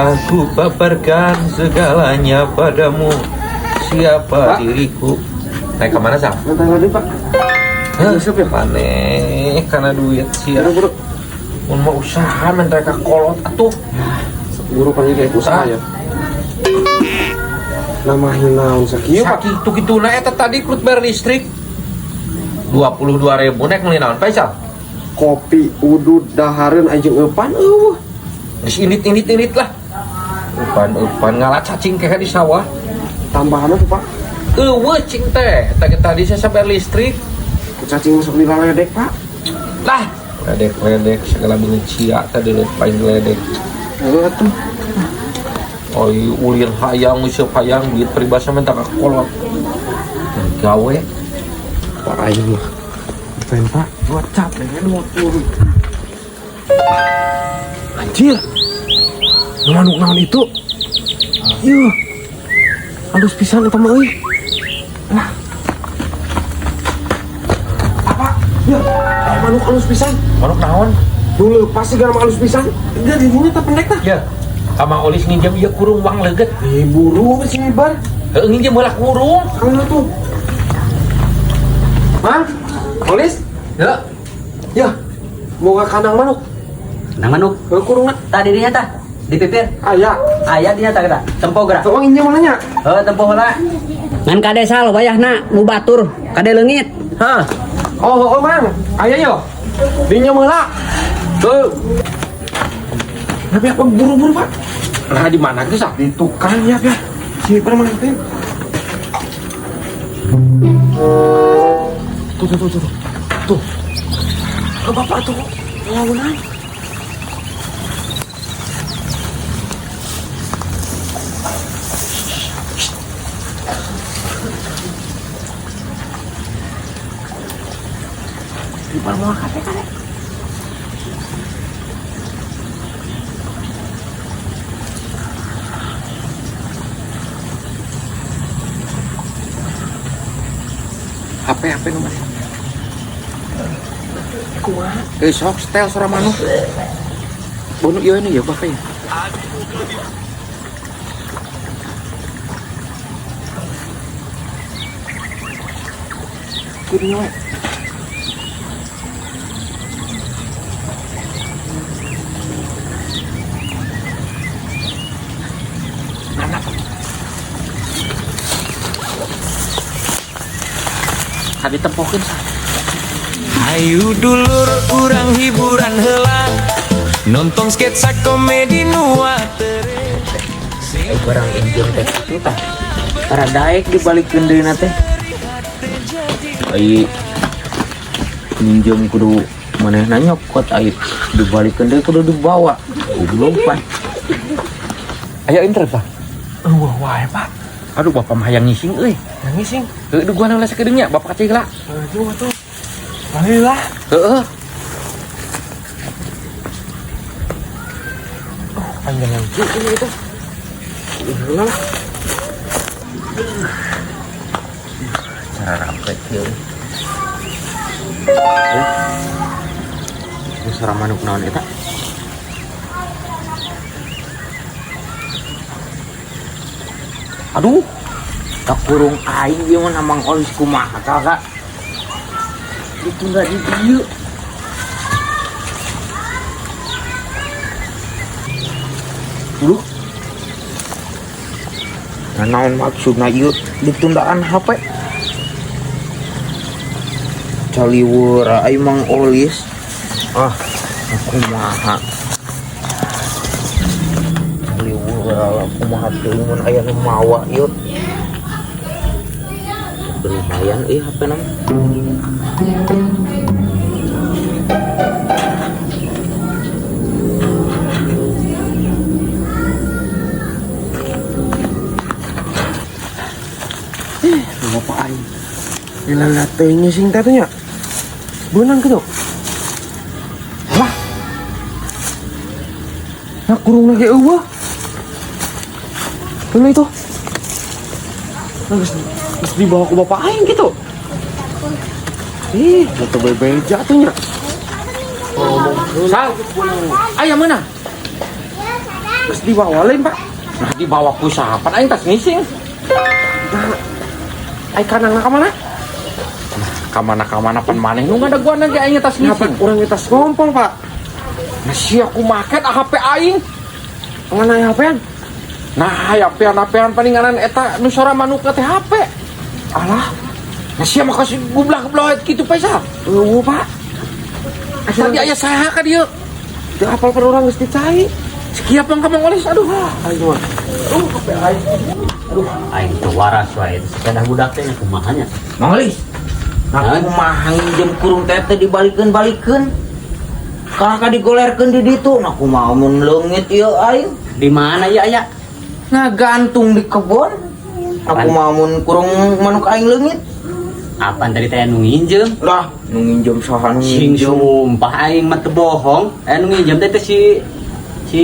Telah ku paparkan segalanya padamu. Siapa Pak? diriku? Naik ke mana, Sam? Bentar lagi, Pak. Hah? Yusuf ya? Maneh karena duit sih ya. Buru-buru. Mun mau usaha mereka kolot atuh. Buru panggil kayak usaha ya. Nama naon sakieu, Pak? Sakitu kituna eta tadi kulit bayar listrik. 22.000 naik meuli naon, Faisal? Kopi udud dahareun anjing eupan eueuh. Geus indit-indit-indit lah. Eupan-eupan ngala cacing kayak di sawah. Tambahan tuh, Pak. Eueuh cing teh, eta ge tadi saya bayar listrik. Ku cacing masuk di laledek, Pak. Lah, ledek-ledek segala beungeut cia tadi lu paling ledek. Heueuh atuh. Oi ulin hayang useup hayang duit peribahasa minta ka kolot. Gawe Pak aing mah. Bukan, Pak. Gua capek 20. Anjir. Nu manuk naon itu? Yuh. Halus pisan eta mah euy. Lah. Apa? Ya, manuk halus pisan. Manuk naon? Dulu pasti gara halus pisan. Dia di dinya teh pendek tah. Ya. Kama olis nginjem ieu kurung wang leget. Eh, buru si Ibar. Heuh nginjem heula kurung. Kalau tuh. Mang, Olis? Ya. Ya. Mau ke kandang manuk. Nang manuk Heuh kurungna. tadi dinya tah di pipir Aya. aya dinya tah kita tempo gerak Tolong injem nanya. heuh tempo heula Ngan kade sal wayahna nu batur kade leungit. Hah? Oh, oh, Mang. Aya yo. Dinjem heula. Tuh. Tapi apa buru-buru, Pak? Nah di mana geus ah? Di tukang ya, ya. Si Ibar mang teh. Tuh, tuh, tuh, tuh. Tuh. Ke bapak tuh. Lawanan. Ibar mau kafe kan? HP HP nomor. Kumaha? Eh sok setel suara manuk. Bunu ieu ini ya bapak ya. Kudu nyawa. Tadi tempokeun sah. Ayo dulur urang hiburan heula nonton sketsa komedi nu atere. Barang injem teh kitu tah tara daek dibalikeun deui na teh Ai minjem kudu manehna nyokot ai dibalikeun deui kudu dibawa. Goblok pan. Aya interest tah. Eueuh wae, Pak. Aduh bapak mah hayang ngising euy. Yang ngising. Heuh duh gua heula sakedeung nya bapak kacih heula. Aduh, atuh. Alhamdulillah. Heeh. Oh, panjang lagi ini itu. Udah lah. Cara rapet ieu. Ya. Suara manuk naon eta? Aduh, tak kurung aing ieu mah Mang Olis kumaha kakak. Ditunda di dieu. Duh. Nah, naon maksudna ieu ditundaan HP? Caliweur aing Mang Olis. Ah, kumaha. Caliweur kumaha teuing mun aya nu mawa ieu. Lumayan euy HP na mah. Bapak aing. Lila teh ngising teh nya. Beunang kitu. Lah. Nah kurung lagi eueuh. Beunang itu. Nah, geus dibawa ke bapak aing gitu. Ih, jatuh bebeja tuh nya. Sal, aya meunang? Geus dibawa lain, Pak. Nah, dibawa ku saha pan aing tas ngising. Nah, ai kandangna ka mana? Kamana-kamana pan maneh nu ngadaguan ge aing tas Kenapa ngising. urang tas ngompong, Pak? Nah, sia kumaha ket HP aing? Mana aya HP-an? Nah, HP-an paninganan eta nu sora manuk teh HP. Alah, Nah, sia mah kasih gublah-gublah kitu Faisal. eueuh, Pak. Tadi aya saha ka dieu? Teu apal pan urang geus dicai. Siap bang ka Mang Olis aduh. Aing mah. Aduh, HP aing. Aing teu waras wae sepeda budak teh kumaha nya. Mang Olis. Nah, kumaha nginjem kurung teh teh dibalikeun-balikeun. Kalah ka digolerkeun di ditu, nah kumaha mun leungit ieu aing. Di mana ya aya? Ngagantung di kebon. Aku mau mun kurung manuk aing leungit. Apaan tadi teh anu nginjem? Lah, nu nginjem saha nu Sing nginjem? sumpah aing mah teu bohong. Anu nginjem teh teh si si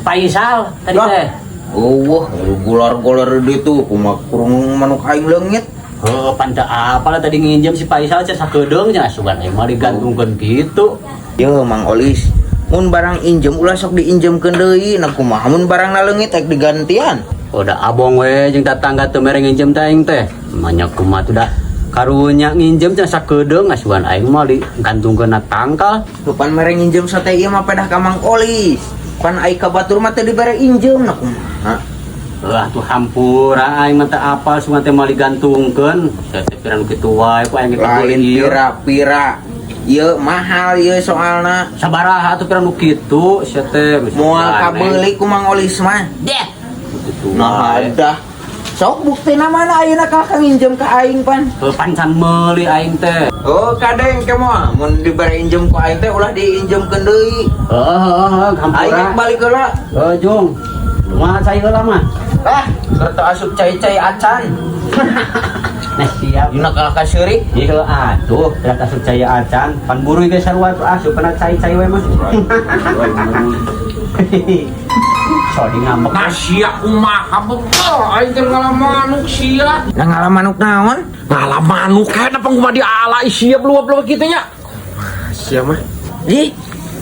Faisal tadi Lah. teh. Eueuh, golar-golar di ditu kumaha kurung manuk aing leungit. Heuh, pan teu apal tadi nginjem si Faisal teh sakedeung nya asupan aing mah digantungkeun kitu. Ye, Mang Olis, mun barang injem ulah sok diinjemkeun deui, nah kumaha mun barangna leungit rek digantian. Udah abong we jeung tetangga teu mere nginjem teh aing teh. Manya kumaha tuh dah. Karunya nginjem teh sakedeung asupan aing mah digantungkeun na tangkal. Lupan mere nginjem sate ieu mah pedah ka Mang Olis. Pan ai ka batur mah teu dibere injem, nah kumaha. Lah tuh hampura aing mah teu apal sugan teh mah digantungkeun. Saya teh piran kitu wae ku aing kitu Lain pira-pira. Ieu mahal ieu soalna. Sabaraha atuh piran nu kitu sia teh. Moal kabeuli ku Mang Olis mah. Deh. Kitu Nah, wae. dah. Sok buktina mana ayeuna ka nginjem ka aing pan. Heuh pan can meuli aing teh. Oh, kadeng ke moal mun dibere injem ku aing teh ulah diinjemkeun deui. Heuh heuh heuh Aing hampura. rek balik heula. Heuh Jung. Kumaha cai heula mah? Ah, kerta asup cai-cai acan. Nah siap. Dina kalah ka seurik. Iya atuh, tidak asup cai acan. Pan buruy ge sarua atuh asup kana cai-cai we mah. Sodi ngambek. Nah, sia kumaha betul aing teh ngalah manuk sia. Nah ngalah manuk naon? Ngalah manuk kayak apa kumaha diala sia beluap-beluap kitu nya. Sia mah. Ih,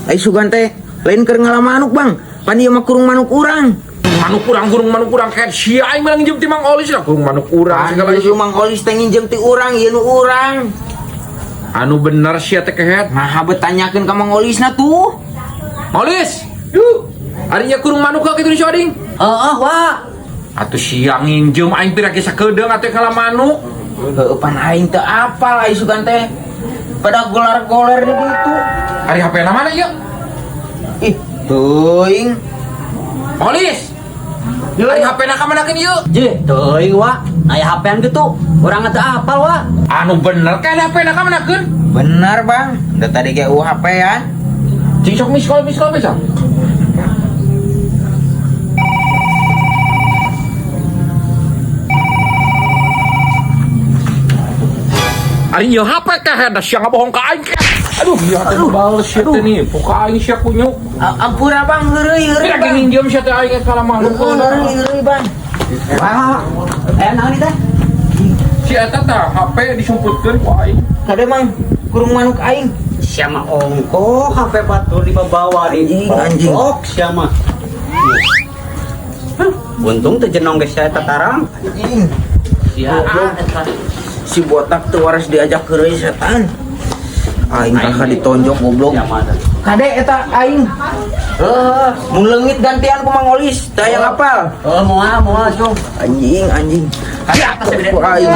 ai sugan teh lain keur ngalah manuk, Bang. Pan ieu mah kurung manuk urang. Manuk urang kurung manuk urang kayak sia aing mah nginjem ti Mang Olis lah kurung manuk urang segala Anu Mang Olis teh nginjem ti urang, ieu nu urang. Anu bener sia teh kehet. Nah, bet tanyakeun ka Mang Olisna tuh. Olis, duh. Ari nya kurung manuk ka kitu si Oding. Heeh, wa. Atuh sia nginjem aing pira ge sakedeung atuh kalah manuk. Heueuh pan aing teu apal ai sugan teh. Pada golar-goler di ditu. Ari HP na mana ieu? Ih, teuing. Olis. Ari HP na ka manakeun ieu? Je, teuing wa. Aya HP-an kitu. Urang teu apal wa. Anu bener kan HP na ka manakeun? Bener, Bang. Udah tadi ge UHP ya. Cing sok miss call bisa. Ari ieu HP kehed da sia ngabohong ka aing. Aduh, ya teh bal sia teh nih, buka aing sia kunyuk. Ampura Bang, heureuy heureuy Pira ge Bang. nginjem sia teh aing kalah manuk. Heureuy heureuy Bang. Wah, aya naon ieu teh? Si eta tah HP disumputkeun ku aing. Kade Mang, kurung manuk aing. Sia mah ongkoh HP batur dibawa di Anjing, anjing. Ok sia mah. Huh, untung teu jenong geus sia eta tarang. Anjing. Sia eta. Si botak tuh waras diajak heureuy setan. Aing kakak ditonjok goblok. Sia mah teh. Kade eta aing. Heuh, Mun leungit gantian ku Mang Olis, teu aya ngapal. heuh moal moal Jung. Anjing, anjing. Kade atas Ku aing.